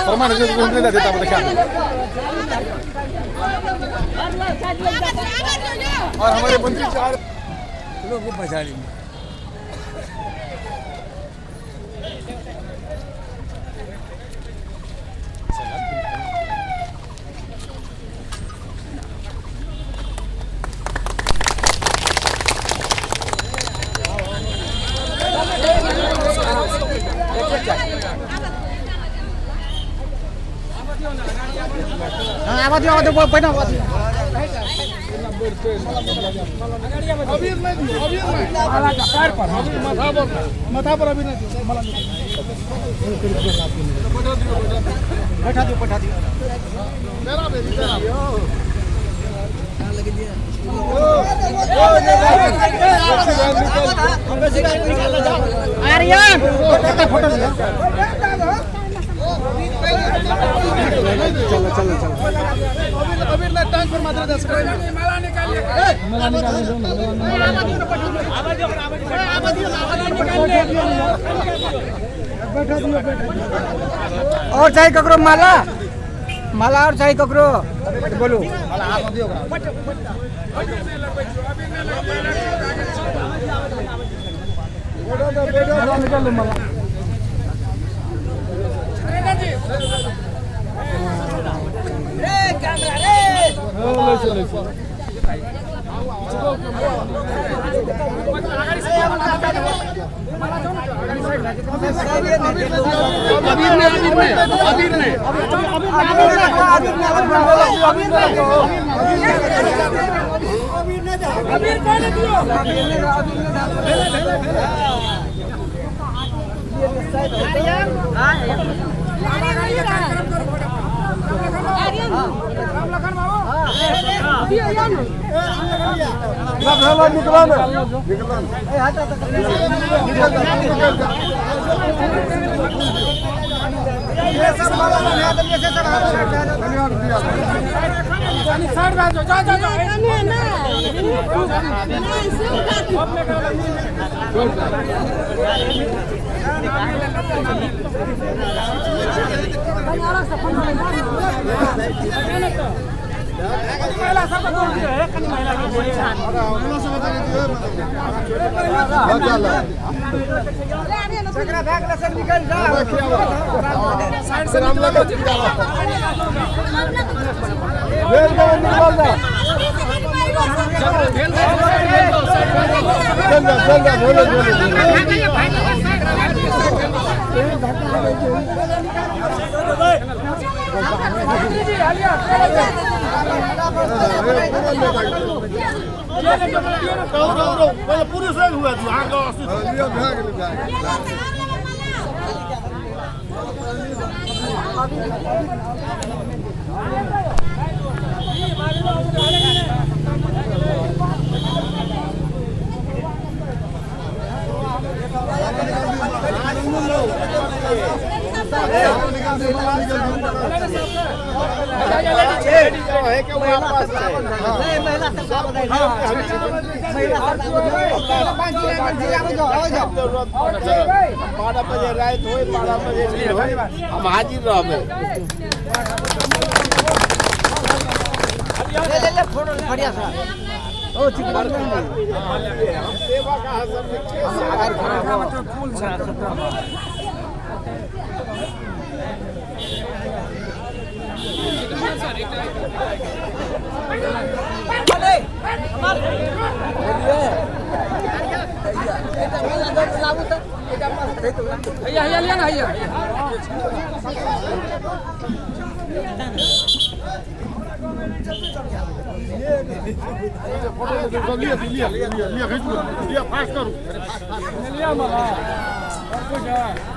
प्रमाण और हमारे मंत्री चार लोग बचा लेंगे। अबीर नहीं दियो, अबीर नहीं। माथा पर, माथा पर अबीर नहीं दियो। बैठा दियो, बैठा दियो। मेरा बेटी, मेरा। आर्यन फोटो लिया। चलो चलो चलो। अबीर अबीर नहीं, टांग पर मात्रा दस। माला निकालिए, और चाहिए ककरो माला, माला और चाहिए ककरो बोलू। निकाल माला। अबीर ने, अबीर ने, अबीर ने। अबीर पहले दियो। राम लखन बाबू। निकला ना, निकला ना। साइड में जाओ, जाओ जाओ। महिला सब दौड़ दियो है, कनी महिला के साइड से निकलो। पुरुष हुआ 12 बजे रात हो, 12 बजे दिन हो, हम हाजिर रहबे। बढ़िया सा ओ चिकन हम सेवा का सब हैया हैया लिया ना हैया। लिया लिया लिया लिया, लिया फास्ट करू लिया माला और कुछ है।